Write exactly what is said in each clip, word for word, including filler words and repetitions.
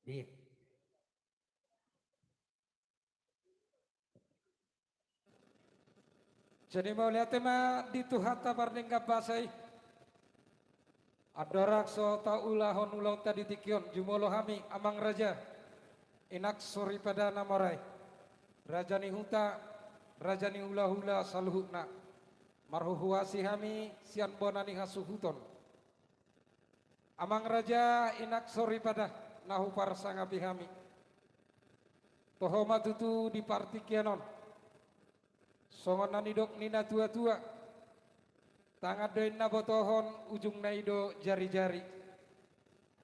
Iya. Jadi mauliate ma di Tuhanta pardenggan basa i. Andorang so taulahon ulaonta di tingki on, jumolo hami amang raja, inak soripada na mora i, raja ni huta, raja ni hulahula saluhutna. Marhuhuasi hami sian bona ni hasuhuton. Amang raja, inak soripada na huparsangapi hami, toho ma tutu di partingkian on. Songon na nidok ni natuatua, tangan do inna botohon, ujungna i do jarijari.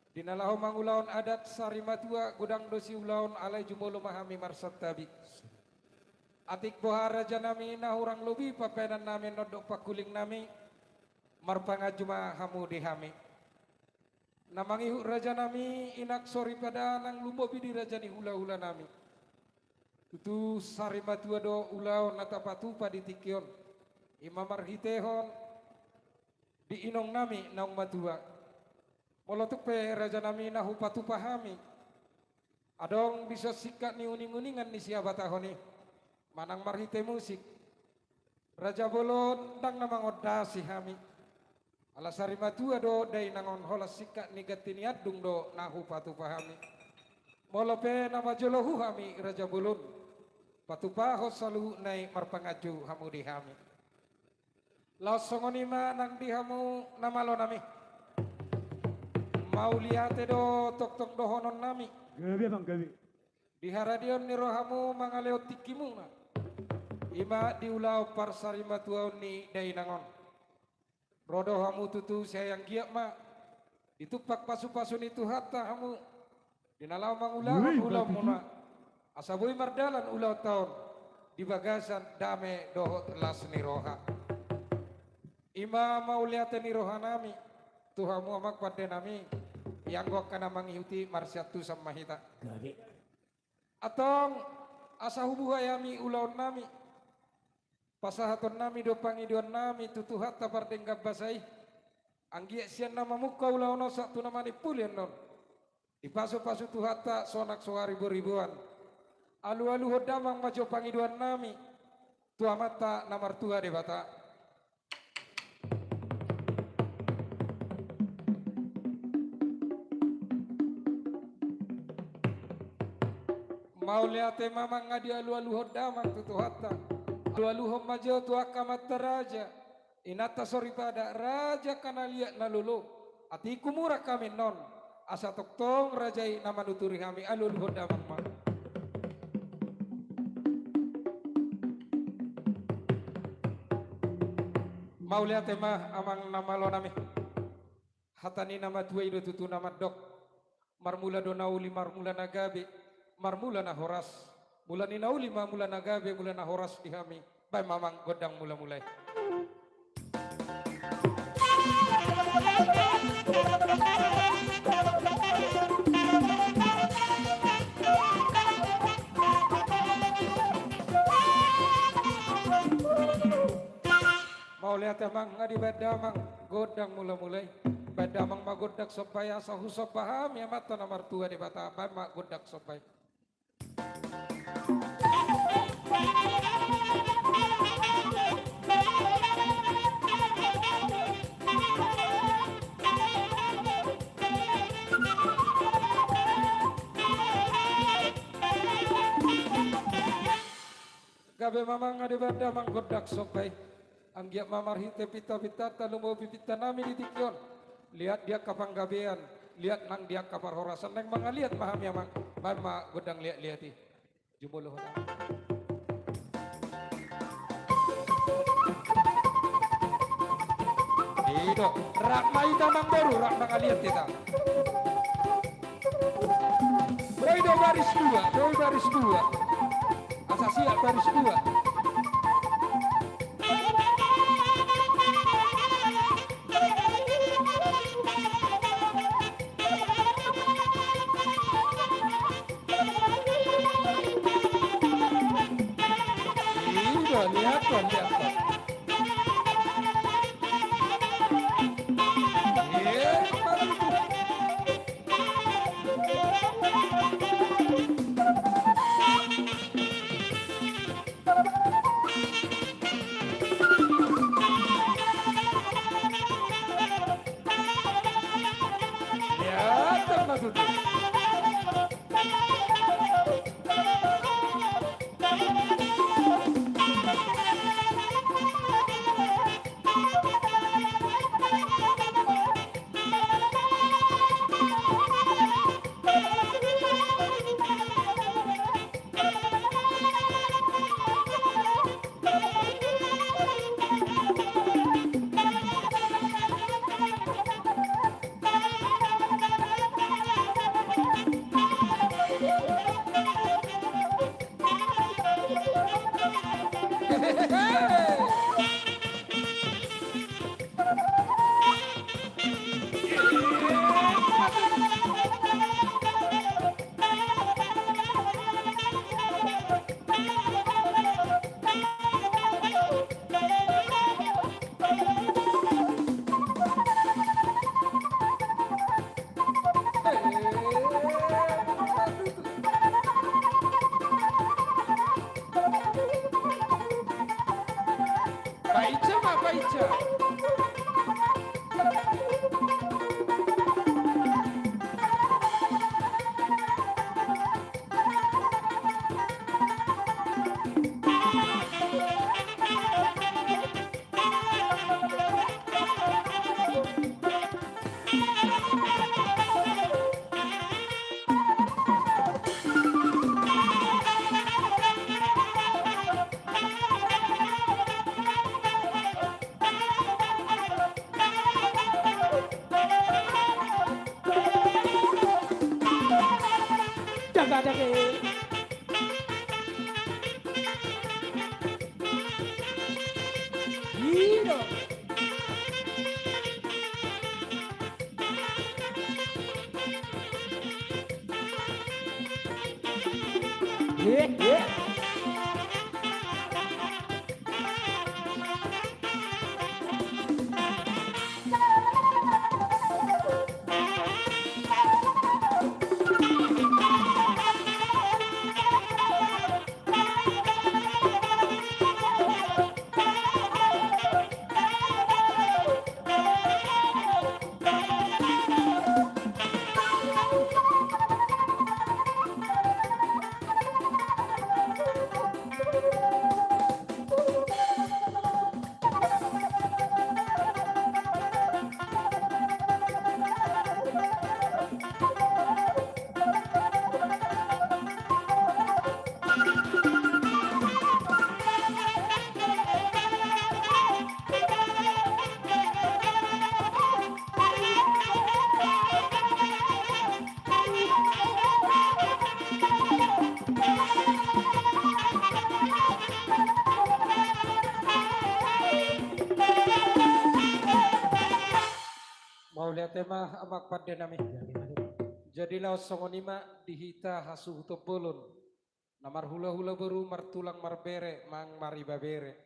Di na laho mangulahon adat sarimatua, godang do siulaon, alai jumolo ma hami marsantabi. Atik boha rajanami, na hurang lobi pambahenannami dohot pangkulingnami, marpanganju ma hamu di hami. Na mangihut rajanami, inak soripada nang lumobi di raja ni hulahulanami. Tutu sarimatua do ulaon na tapatupa di tingki on, i ma marhitehon di inongnami naung matua. Molo tung pe rajanami na hupatupa hami, adong dison singkat ni uninguningan ni sihabatahon i, manang marhite musik. Raja bolon, ndang na mangondasi hami. Ala sarimatua do dainang on, holan singkat ni ganti ni andung do na hupatupa hami. Molo pe na manjolohu hami raja bolon, patupahon saluhutna i, marpanganju hamu di hami. Laos songon i ma nang di hamu na malonami. Mauliate do tongtong dohononnami. Gabe, amang, gabe. Di haradeon ni rohamu mangalehon tingkimuna, i ma di ulaon parsarimatuaon ni dainang on. Ro do hamu tutu sai anggiat ma ditumpak pasupasu ni Tuhanta hamu, di na laho mangulahon ulaonmuna, asa boi mardalan ulaonta on di bagasan dame dohot las ni roha. I ma mauliate ni rohanami tu hamu amang pandenami, ianggo angka na mangihuti marsiantusan ma hita. Gabe. Antong, asa hubuhai hami ulaonnami, pasahatonnami do pangidoannami tu Tuhanta pardenggan basa i, anggiat sian na mamungka ulaon on sahat tu na manimpuli annon, dipasupasu Tuhanta sonang so hariboriboan. Alualuhon damang ma jo pangidoannami tu Amanta na martua Debata. Mauliate ma amang, nga dialualuhon damang tu Tuhanta. Alualuhon ma jo tu angka amanta raja, inanta soripada, raja angka na liat na lolo. Atik humurang hami annon, asa tongtong raja i na manuturi hami. Alualuhon damang ma. Mauliate ma amang na malonami. Hata ni na matua i do tutu na mandok: Marmula do na uli, marmula na gabe, marmula na horas. Mula ni na uli ma mula na gabe, mula na horas di hami. Baen ma amang gondang mulamula i. Mauliate amang, nga dibaen damang gondang mulamula i. Baen damang ma gondang somba i, asa husomba hami Amanta na martua Debata. Baen ma gondang somba i. Gabe ma amang, nga dibaen damang gondang somba i. Anggiat ma marhite pintapintanta, lumobi pintanami di tingki on, liat di angka panggabean, liat nang di angka parhorasan, naeng mangaliat ma hami amang. Baen ma gondang liatliat i. Jumolo hona. I do, rap ma hita amang boru, rap mangaliat hita. Boi do baris dua, boi baris dua. Asa siap baris dua. Iya, lihat tuh, lihat tuh. Iya, baru itu. tutu. Paica ma, paica. Jaga dage. Iro. Mauliate ma amang pande nami. Jadi laos songon i ma di hita hasuhuton bolon. Na marhulahula boru, martulang marbere, mang maribebere.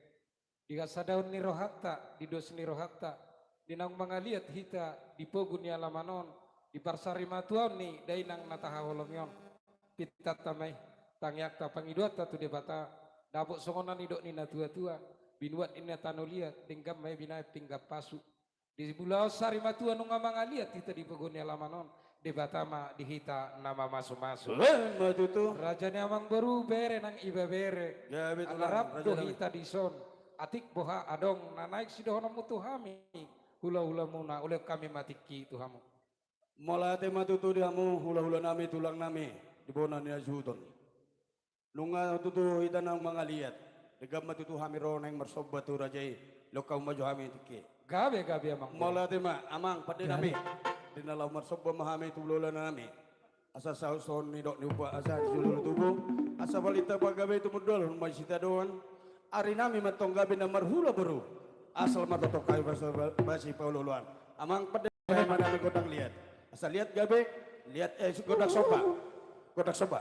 Di hasadaon ni rohanta, di dos ni rohanta, di naung mangaliat hita di pogu ni alaman on, di parsarimatuaon ni dainang na tahaholongi on. Pintanta ma i, tangiangta, pangidoanta tu Debata, dapot songon na nidok ni natuatua, binuat ni na tano liat, denggan ma i binahen pinggan pasu. Di ulaon sarimatua nunga mangaliat hita di pogu ni alaman on, Debata ma di hita na mamasumasu. Emma tutu. Raja ni amangboru, bere nang ibebere. Gabe tulang, ala rap do hita dison. Atik boha adong na naeng sidohononmu tu hami, hulahulamuna, ulehon hami ma tingki tu hamu. Mauliate ma tutu di hamu hulahulanami, tulangnami, di bona ni hasuhuton. Nunga tutu hita naung mangaliat. Denggan ma tutu hami ro naeng marsomba tu raja i. Lehon hamu ma jo hami tingki. Gabe, gabe amang. Mauliate ma amang pande nami. Di na laho marsomba ma hami tu hulahulanami. Asa saut songon nidok ni upa, asa di sulu tubu. Asa palinta pagabe tumundalhon ma sitadoan. Arinami ma antong gabe na marhula boru. Asal martongtong hami basi paolooloan. Amang pande nami, gondang liat. Asa liat gabe, liat, eh, gondang somba. Gondang somba.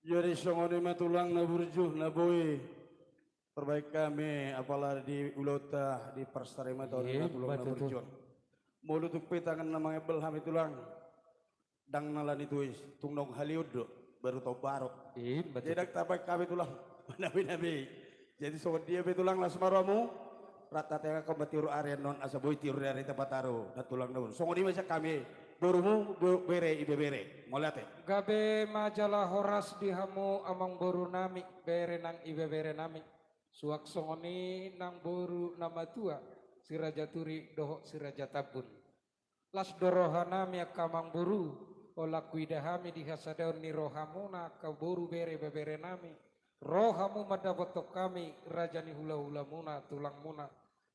Jadi songon i ma tulang na burju na boi tarbahen hami apala di ulaonta di parsarimaton on. Ima tutu, tulang na burju on. Molo tung pe tangan na mangembal hami tulang, ndang na ala ni tuis, tung naung halion do, baru taon barok. Ima tutu. Jadi ndang tarbahen hami tulang manami-nami. Jadi songon dia pe tulang, las ma rohamu. Rap tatengakkon ma tiur ari annon asa boi tiur ari tapataru na tulang na burju. Songon i ma sian hami, borumu, bo-, bere, ibebere. Mauliate. Gabe ma jala horas di hamu amangboru nami, bere nang ibebere nami. Suang songon i nang boru na matua, si Raja Turi dohot si Raja Tambun. Las do roha nami angka amangboru, holan huida hami di hasadaon ni rohamuna angka boru, bere, ibebere nami. Ro hamu mandapothon hami, raja ni hula-hulamuna, tulangmuna.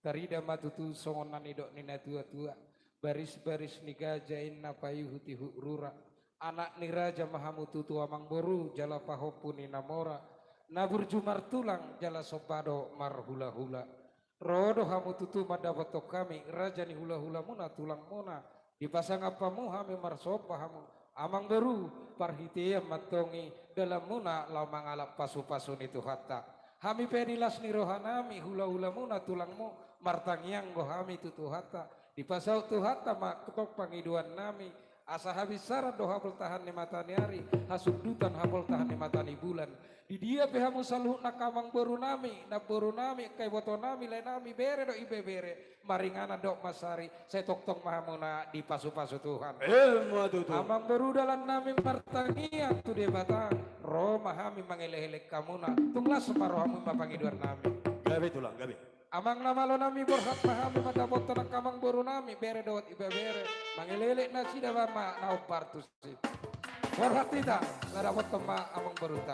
Tarida ma tutu songon na nidok ni na tua-tua: Baris-baris ni gaja inna paihut-ihut rura. Anak ni raja ma hamu tutu amangboru, jala pahompu ni na mora, na burju martulang jala somba do marhula-hula. Ro do hamu tutu mandapothon hami, raja ni hula-hulamuna, tulangmuna. Dipasangap hamu hami, marsomba hamu amangboru, parhitean ma antong i dalanmuna laho mangalap pasu-pasu ni Tuhanta. Hami pe di las ni roha nami, hula-hulamuna, tulangmu, martangiang do hami tu Tuhanta. Dipasaut Tuhanta ma antong pangidoan nami, asa habinsaran do hapoltahan ni mata ni ari, hasundutan hapoltahan ni mata ni bulan. Di dia pe hamu saluhutna angka amangboru nami, namboru nami, angka iboto nami, lae nami, bere dohot ibebere, maringanan dohot mansari, sai tongtong ma hamuna dipasu-pasu Tuhan. Ima tutu. Amangboru, dalan nami martangiang tu Debata, ro ma hami mangelek-elek hamuna, tung las ma rohamu, i ma pangidoan nami. Gabe tulang, gabe. Amang na malo nami, borhat ma hami mandapothon angka amangboru nami, bere dohot ibebere, mangelek-elek nasida ma na hombar tusi. Borhat hita, na dapothon ma amangborunta.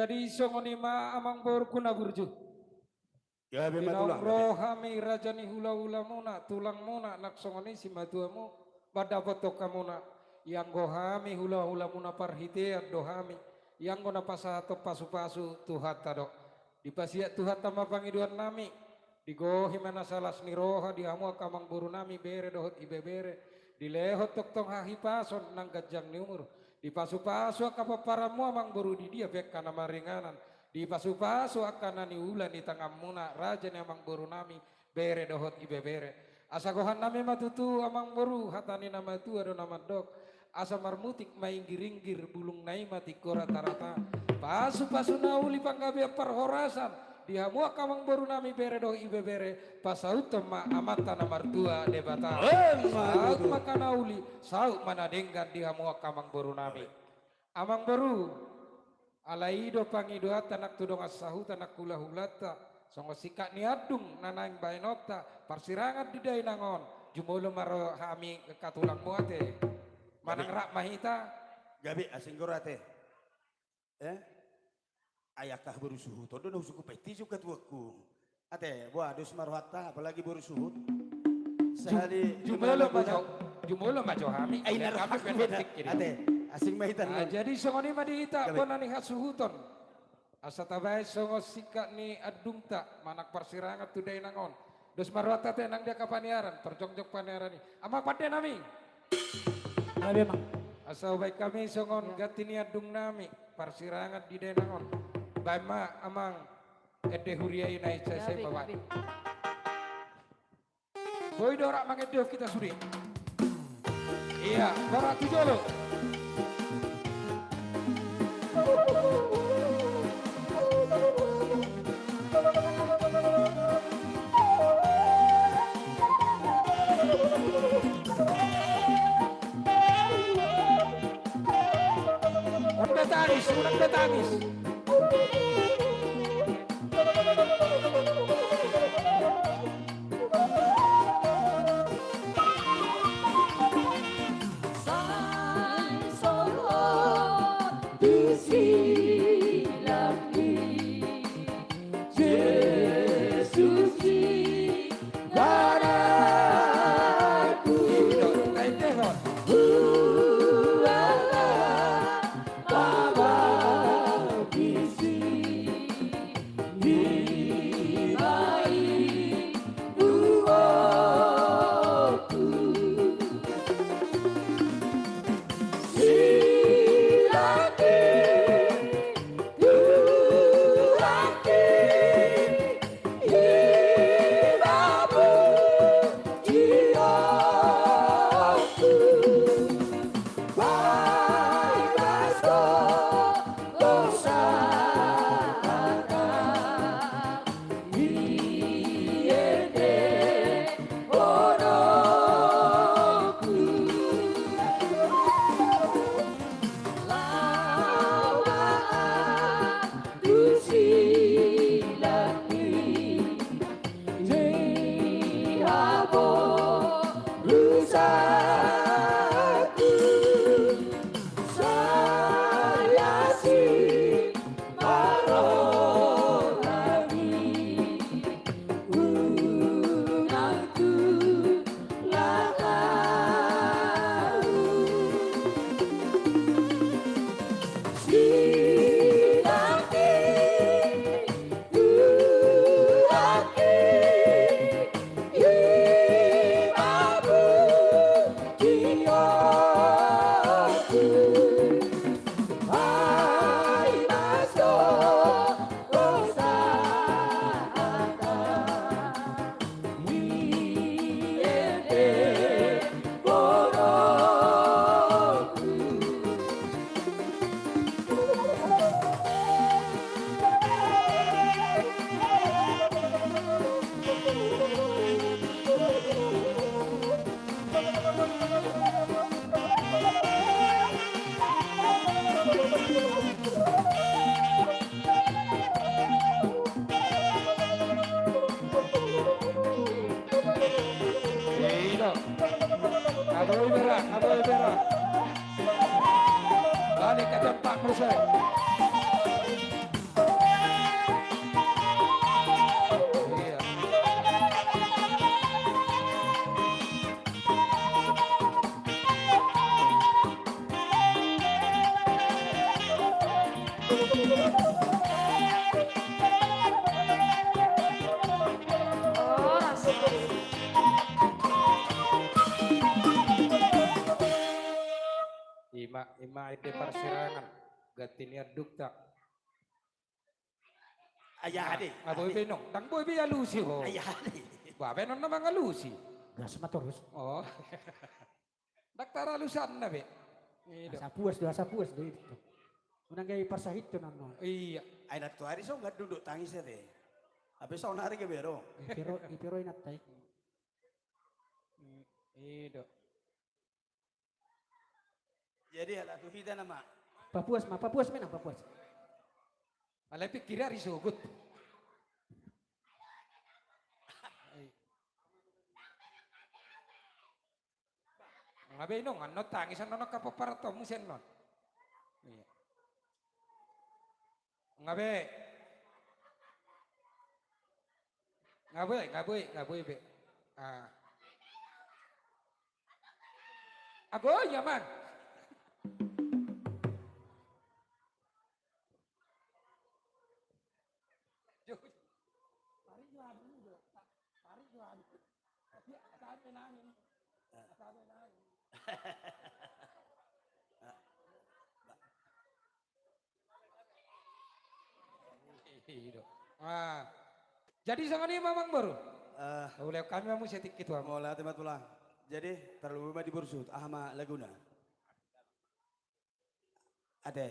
Jadi songon i ma amangborungku na burju. Gabe ma tulang, gabe. Naung ro hami raja ni hulahulamuna, tulangmuna, nang songon i simatuamu, mandapothon hamuna. Ianggo hami hulahulamuna parhitean do hami, ianggo na pasahathon pasupasu Tuhanta do. Dipasiat Tuhanta ma pangidoannami, digohi ma nasa las ni roha di hamu angka amangborunami bere dohot ibebere, dilehon tongtong hahipason nang ganjang ni umur, dipasupasu angka pomparanmu amangboru di dia pe angka na maringanan, dipasupasu angka na niula ni tanganmuna raja ni amangborunami bere dohot ibebere. Asa gohannami ma tutu amangboru, hata ni na matua do na mandok, asa marmutik ma inggiringgir, bulungna i ma tingko ratarata. Pasupasu na uli panggabean parhorasan di hamu angka amangborunami bere dohot ibebere, pasauthon ma Amanta na martua Debata. Emma tutu. Saut ma angka na uli, saut ma na denggan di hamu angka amangborunami. Amangboru, alai i do pangidoanta nang tu dongan sahuta nang hulahulanta, songon singkat ni andung na naeng baenonta, parsirangan di dainang on, jumolo ma ro hami angka tulangmu ate. Manang rap ma hita. Gabe, asing gor ate. Eh? Ai angka boru suhuton do na husungkun, peti suka tuanku. Ate, boa, dos ma rohanta, apalagi boru suhut. Ju-, sahali jumolo ma jo, jumolo ma jo hami. Ai na rohangku hami pe na. Ate, asing ma hita. Ah, jadi songon i ma di hita, gabe, bona ni hasuhuton. Asa tabaen songon singkat ni andungta, manang parsirangan tu dainang on. Dos ma rohanta ate nang di angka paniaran, parjongjong paniaran i. Amang pandenami. Gabe, Amang. Asa hubaen hami songon ganti ni andungnami, parsirangan di dainang on. Baen ma, Amang. Ende huria i na i, sai, sai, gabe, ma baen. Gabe. Boi do rap mangendehon hita sude. Ia, borat tu jolo. Unang da tangis, unang da tangis. Jesus i goarku. Hualang ma bangku i, i ma induk. Silaki tuaki, i ma pujionku. Baen ma dosa hata. Sai asi ma rohami, unang tulang ahu. Silaki tuaki, i ma pujionku. Ai mas do dosa hata, i ende boru. Ida. Kaboi bere, kaboi bere. Balik ke tempatmu, say. Ima, ima ende parsirangan, ganti ni andukta. Ayah ade. Nga boi be inong, ndang boi be alusi ho. Ayah ade. Ba be non na mangalusi. Gas ma torus. Oh. Ndang taralusanna be. Asa puas do, asa puas do itu. Unang gabe parsahiton annon. Iya. Ai nantuari so nga duduk tangis ate. Ape saonari gabe ro. Ipiro, ipiro inantai. Ido. Jadi ala tu hita nama. Papuas ma, papuas menang, papuas. Alai pikir ari sogot. Nga be inong annon tangis annon angka pomparanmu sian non. Iya. Nga be. Nga boi, nga boi, nga boi be. Ah. Ago iya man. Ido. Ah. Jadi songon i ma amang boru. Eh. Ulaon hami ma muse tingki tu hamu. Mauliate ma tulang. Jadi tarlumobi ma di boru suhut. Aha ma laguna? Ate.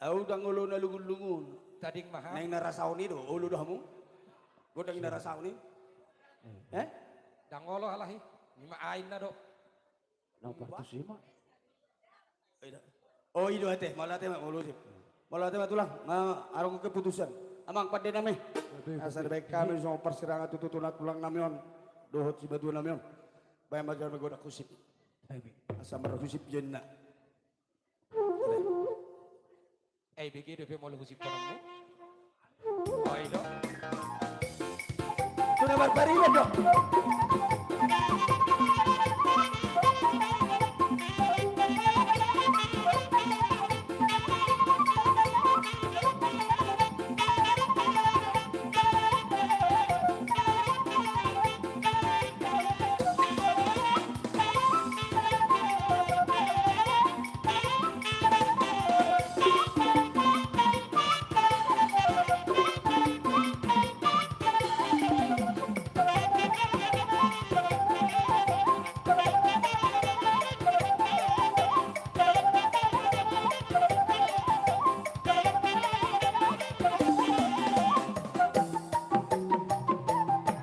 Au ndang olo na lungun-lungun. Tading ma ha. Naeng na rasahon i do olo do hamu? Godang i na rasahon i. Eh? Ndang olo halak i. Ima ain na do. Nang partus ima. Oh ido ate, mauliate ma, mauliate. Mauliate ma tulang, nga adong keputusan. Amang pande nami. Asa dibaen hami songon parsirangan tu tutu na tulang nami on dohot simatua nami on. Baen ma jala godang husip. Asa marhusip jolma. Eh, bege dope molo husip panonmu. Oh, ido. Sudah barbariban dong.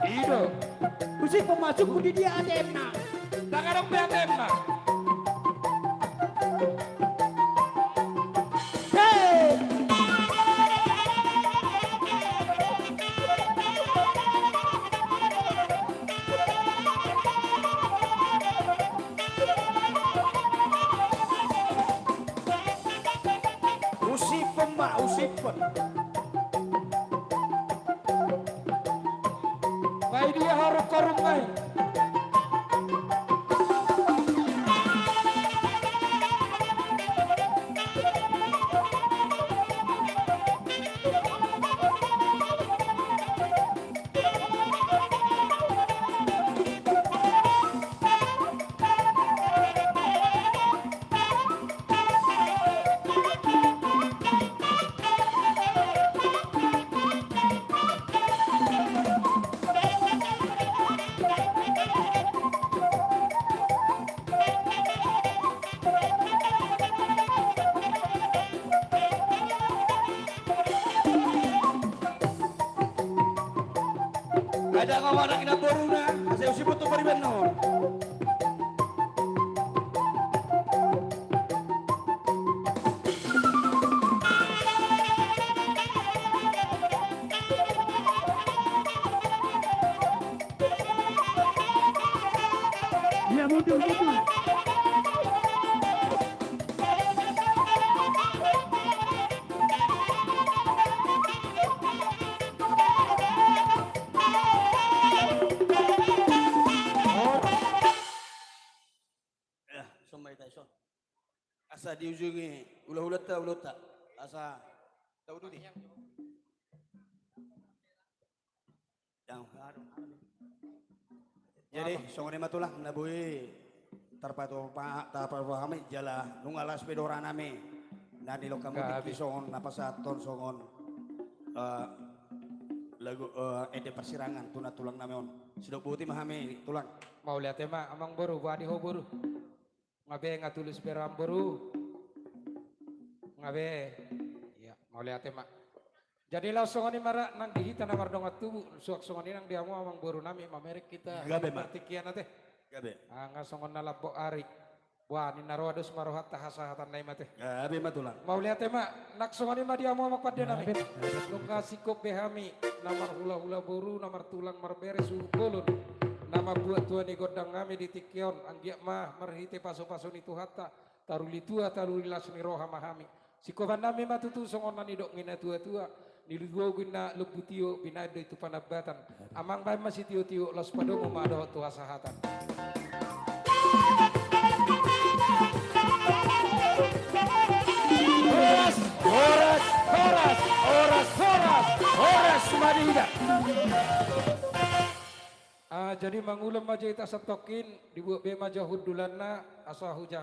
Ido. Husip ma, sungkun di dia A T M-na. Ndang adong be A T M-na. Hei! Husipon ma, husipon. Baen dia harung-harung nai. Ada ngomong anak ina boruna, asa usi butuh beriban no. Iya, mundur, mundur. Ya, somai tai son. Diujungi hulahulanta, ulaonta, asa tauduti. Yang, aduh. Jadi songon i ma tulang na boi tarpatupa-, tarpatupa hami jala nunga las pe do roha nami na nilehon hamu tingki songon na pasahathon songon, eh, lagu, eh, ende parsirangan tu na tulang nami on. Sidok boti ma hami tulang. Mauliate ma amang boru, boha di ho boru? Nga be, nga tulus be roham boru. Nga be. Ia, mauliate ma. Jadi laos songon i ma ra nang di hita na mardongan tubu, suang songon i nang di hamu amang boru nami, mamereng hita. Gabe ma. Partingkian ate. Gabe. Ah, nga songon na lambok ari. Boha, ninna roha dos ma rohanta, hasahatan na i ma ate. Gabe ma tulang. Mauliate ma, nang songon i ma di hamu amang pande nami. Gabe. Nunga singkop be hami na marhulahula boru, na martulang marbere suhut bolon, na mambuat tua ni gondang nami di tingki on, anggiat ma marhite pasupasu ni Tuhanta, taruli tua taruli las ni roha ma hami. Singkopan nami ma tutu songon na nidok ni na tuatua: Ni lugogo ninna lombu tio, binahen do i tu panambatan. Amang, bahen ma sitiotio, laos padomu ma dohot tu hasahatan. Horas, horas, horas, horas, horas, horas ma di hita. Ah, jadi mangulam ma jo hita satongkin, dibuat be ma jo hundulanna, asa hujaha